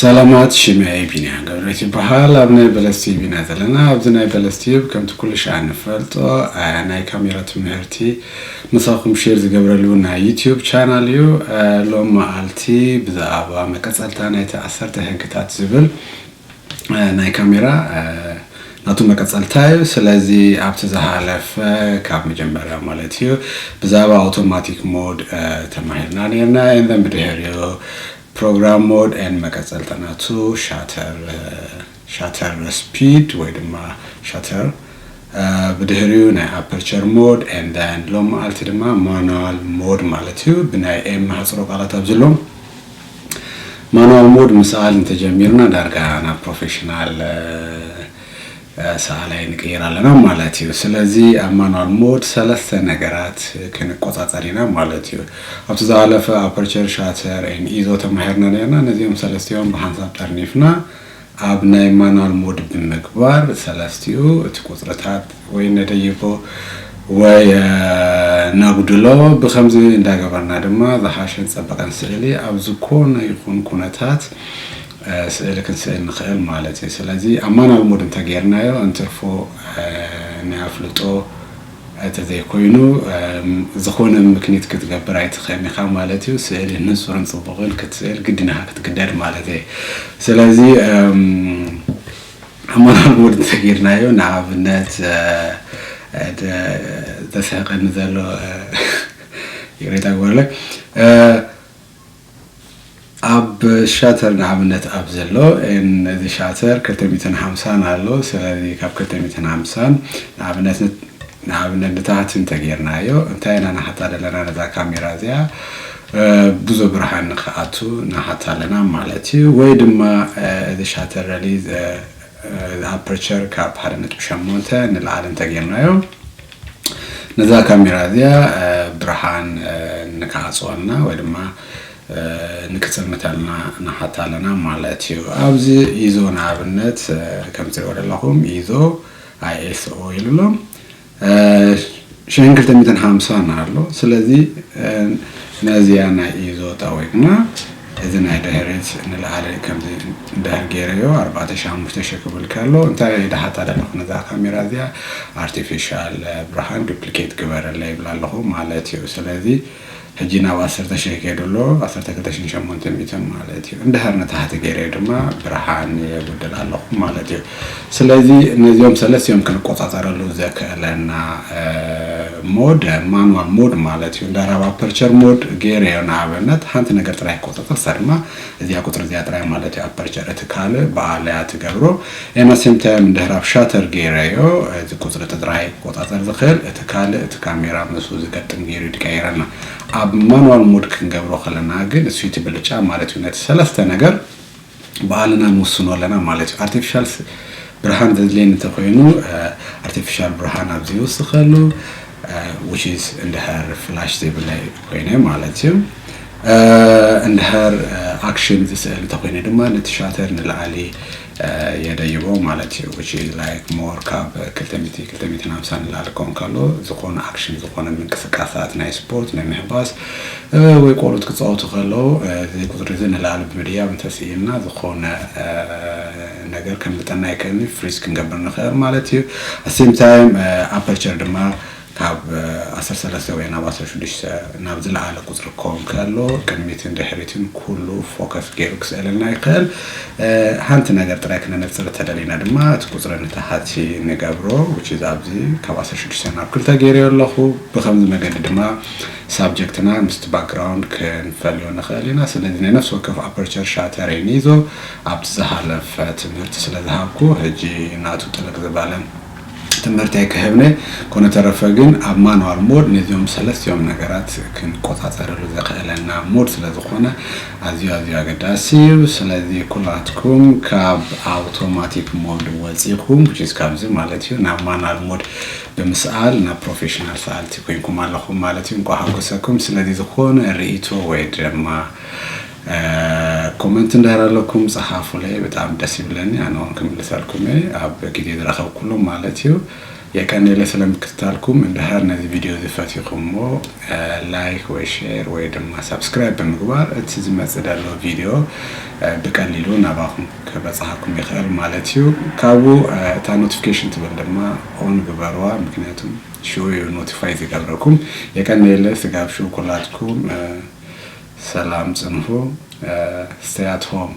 ሰላማት፣ ሽመይ ቢንያም ገብረሕይወት ይበሃል። ኣብ ናይ በለስ ቲቪ ኢና ዘለና። ኣብዚ ናይ በለስ ቲቪ ከምቲ ኩሉ ሻዕ ንፈልጦ፣ እ፣ ናይ ካሜራ ትምህርቲ ምሳኹም ሼር ዝገብረሉ ናይ ዩቲዩብ ቻናል እዩ። እ፣ ሎም መዓልቲ ብዛዕባ መቀጸልታ ናይቲ ዓሰርተ ሕግታት ዝብል፣ እ፣ ናይ ካሜራ፣ እ፣ ናቱ መቀጸልታ እዩ። ስለዚ ኣብቲ ዝሓለፈ ካብ መጀመርያ ማለት እዩ ብዛዕባ ኣውቶማቲክ ሞድ፣ እ፣ ተማሂርና ነርና። And then ብድሕሪኡ ፕሮግራም ሞድ and መቀጸልታ ናቱ ሻተር፣ እ፣ ሻተር ስፒድ ወይ ድማ ሻተር፣ እ፣ ብድሕሪኡ ናይ ኣፐርቸር ሞድ and then ሎም መዓልቲ ድማ ማኑዋል ሞድ ማለት እዩ። ብናይ ኤም ማሕጽሮ ቃላት ኣብዚ ኣሎ። ማኑዋል ሞድ ምስኣል እንተጀሚርና ዳርጋ ናብ ፕሮፌሽናል፣ እ፣ እ፣ ሰኣላይ ንቅይር ኣለና ማለት እዩ። ስለዚ ኣብ ማኑዋል ሞድ ሰለስተ ነገራት ክንቆጻጸር ኢና ማለት እዩ። ኣብቲ ዝሓለፈ ኣፐርቸር፣ ሻተር and ኢዞ ተማሂርና ነርና። ነዚኦም ሰለስቲኦም ብሓንሳብ ጠርኒፍና ኣብ ናይ ማኑዋል ሞድ ብምግባር ሰለስቲኡ እቲ ቁጽርታት ወይ ነደይቦ ወይ፣ እ፣ ነጉድሎ። ብኸምዚ እንዳገበርና ድማ ዝሓሸን ጸበቐን ስእሊ ኣብ ዝኾነ ይኹን ኩነታት፣ እ፣ ስእሊ ክንስእል ንኽእል ማለት እዩ። ስለዚ ኣብ ማኑዋል ሞድ እንተጌርናዮ እንትርፎ፣ እ፣ ናይ ኣፍልጦ እንተዘይኮይኑ፣ እ፣ ዝኾነ ምክኒት ክትገብር ኣይትኽእልን ኢኻ ማለት እዩ። ስእሊ ንጹርን ጽቡቕን ክትስእል ግድን ኢኻ ክትግደድ ማለት እዩ። ስለዚ፣ እም፣ ኣብ ማኑዋል ሞድ እንተጌርናዮ፣ ንኣብነት፣ እ፣ እ፣ ደ-፣ ዘስሕቀኒ ዘሎ፣ እ፣ ይቕሬታ ግበረለይ። እ፣ ኣብ ሻተር ንኣብነት ኣብ ዘሎ፣ እን-፣ እዚ ሻተር ክልተ ሚእትን ሓምሳን ኣሎ። ስለዚ ካብ ክልተ ሚእትን ሓምሳን ንኣብነት ን-፣ ንኣብነት ንታሕቲ እንተጌርናዮ፣ እንታይ ኢና ንሓታ ዘለና? ነዛ ካሜራ እዚኣ፣ እ፣ ብዙ ብርሃን ንኽኣቱ ንሓታ ኣለና ማለት እዩ። ወይ ድማ፣ እ፣ እዚ ሻተር ሪሊዝ፣ እ፣ እ፣ ኣፐርቸር ካብ ሓደ ነጥቢ ሸሞንተ ንላዕሊ እንተጌርናዮ፣ ነዛ ካሜራ እዚኣ፣ እ፣ ብርሃን፣ እ፣ ንክዓጽወልና ወይ ድማ፣ እ፣ ንክጽልምተልና ንሓታ ኣለና ማለት እዩ። ኣብዚ ኢዞ ንኣብነት፣ እ፣ ከም ትሪእዎ ዘለኹም ኢዞ ኣይኤስኦ ኢሉ ኣሎ። እ፣ ሽሕን ክልተ ሚእትን ሓምሳን ኣሎ። ስለዚ፣ እ፣ ነዚኣ ናይ ኢዞ ጠዊቕና፣ እዚ ናይ ድሕሪት ንላዕሊ ከምዚ እንድሕር ገይረዮ፣ ኣርባዕተ ሺሕ ሓሙሽተ ሺሕ ክብል ከሎ፣ እንታይ ድሓታ ዘለኹ ነዛ ካሜራ እዚኣ? ኣርቲፊሻል ብርሃን ዱፕሊኬት ግበረለይ ይብላ ኣለኹ ማለት እዩ። ስለዚ ሕጂ ናብ ዓሰርተ ሺሕ ከይዱ ኣሎ፣ ዓሰርተ ክልተ ሽሕን ሸሞንተ ሚእትን ማለት እዩ። እንድሕር ንታሕቲ ገይረዮ ድማ ብርሃን የጉድል ኣለኹ ማለት እዩ። ስለዚ ነዚኦም ሰለስቲኦም ክንቆጻጸረሉ ዘክእለና፣ እ፣ ሞድ፣ ማኑዋል ሞድ ማለት እዩ። እንድሕር ኣብ ኣፐርቸር ሞድ ገይረዮ ንኣብነት ሓንቲ ነገር ጥራይ ክቆጻጸር፣ እሳ ድማ እዚኣ ቁጽሪ እዚኣ ጥራይ ማለት እዩ። ኣፐርቸር እቲ ካልእ ብኣለያ ትገብሮ። ኤና ሴም ታይም እንድሕር ኣብ ሻተር ገይረዮ፣ እዚ ቁጽሪ ጥራይ ክቆጻጸር ዝኽእል፣ እቲ ካልእ እቲ ካሜራ ምስኡ ዝገጥም ገይሩ እዩ ዝቀይረልና። ኣብ ማኑዋል ሞድ ክንገብሮ ከለና ግን እሱ እቲ ብልጫ ማለት እዩ። ነቲ ሰለስተ ነገር ባዕልና ንውስኖ ኣለና ማለት እዩ። ኣርቲፊሻል ስ-፣ ብርሃን ዘድልየኒ እንተኾይኑ፣ እ፣ ኣርቲፊሻል ብርሃን ኣብዚ ይውስኸሉ፣ እ፣ which is እንድሕር ፍላሽ ዘይብለይ ኮይነ ማለት እዩ። እ፣ እንድሕር፣ እ፣ ኣክሽን ዝስእል እንተኾይነ ድማ ነቲ ሻተር ንላዕሊ፣ እ፣ የደይቦ ማለት እዩ። Which is like more ካብ ክልተ ሚእቲ፣ ክልተ ሚእትን ሓምሳን ንላዕሊ ክኸውን ከሎ ዝኾነ ኣክሽን፣ ዝኾነ ምንቅስቃሳት ናይ ስፖርት፣ ናይ ምሕባስ፣ እ፣ ወይ ቆልዑት ክጻወቱ ከለዉ፣ እ፣ እዚ ቁጽሪ እዚ ንላዕሊ ብምድያብ እንተስኢልና ዝኾነ፣ እ፣ ነገር ከምልጠና ይክእል፣ ፍሪዝ ክንገብር ንኽእል ማለት እዩ። At same time፣ እ፣ ኣፐርቸር ድማ ካብ፣ እ፣ ዓሰርተ ሰለስተ ወይ ናብ ዓሰርተ ሽዱሽተ ናብ ዝለዓለ ቁጽሪ ክኸውን ከሎ ቅድሚትን ድሕሪትን ኩሉ ፎከስ ገይሩ ክስእለልና ይኽእል። እ፣ ሓንቲ ነገር ጥራይ ክነነጽር እንተደሊና ድማ እቲ ቁጽሪ ንታሕቲ ንገብሮ፣ which is ኣብዚ ካብ ዓሰርተ ሽዱሽተ ናብ ክልተ ገይረዮ ኣለኹ። ብኸምዚ መገዲ ድማ ሳብጀክትና ምስቲ ባክግራውንድ ክንፈልዮ ንኽእል ኢና። ስለዚ ናይ ነፍሲ ወከፍ ኣፐርቸር ሻተር ኤን ኢዞ ኣብቲ ዝሓለፈ ትምህርቲ ስለ ዝሃብኩ፣ ሕጂ ናቱ ጥልቅ ዝበለ ትምህርቲ ኣይክህብነ። ኮነ ተረፈ ግን ኣብ ማኑዋል ሞድ ነዚኦም ሰለስቲኦም ነገራት ክንቆጻጸረሉ ዘኽእለና ሞድ ስለ ዝኾነ ኣዝዩ ኣዝዩ ኣገዳሲ እዩ። ስለዚ ኩላትኩም ካብ ኣውቶማቲክ ሞድ ወጺኹም፣ which is ካብዚ ማለት እዩ፣ ናብ ማኑዋል ሞድ ብምስኣል ናብ ፕሮፌሽናል ሰኣልቲ ኮይንኩም ኣለኹም ማለት እዩ። እንኳዕ ሓጎሰኩም። ስለዚ ዝኾነ ርእይቶ ወይ ድማ፣ እ፣ ኮመንት እንድሕር ኣለኩም ጸሓፉለይ፣ ብጣዕሚ ደስ ይብለኒ፣ ኣነ እውን ክምልሰልኩም እየ ኣብ ግዜ ዝረኸብኩሎም ማለት እዩ። የቀንየለ ስለምክትታልኩም። እንድሕር ነዚ ቪድዮ እዚ ፈቲኹምዎ፣ እ፣ ላይክ ወይ ሼር ወይ ድማ ሳብስክራይብ ብምግባር እቲ ዝመጽእ ዘሎ ቪድዮ፣ እ፣ ብቀሊሉ ናባኹም ክበጽሓኩም ይኽእል ማለት እዩ። ካብኡ፣ እ፣ እታ ኖቲፊኬሽን ትብል ድማ ኦን ግበርዋ፣ ምክንያቱም ሽዑ እዩ ኖቲፋይ ዝገብረኩም። የቀንየለ ስጋብ ሽዑ ኩላትኩም፣ እ፣ ሰላም ጽንሑ፣ እ፣ stay at home።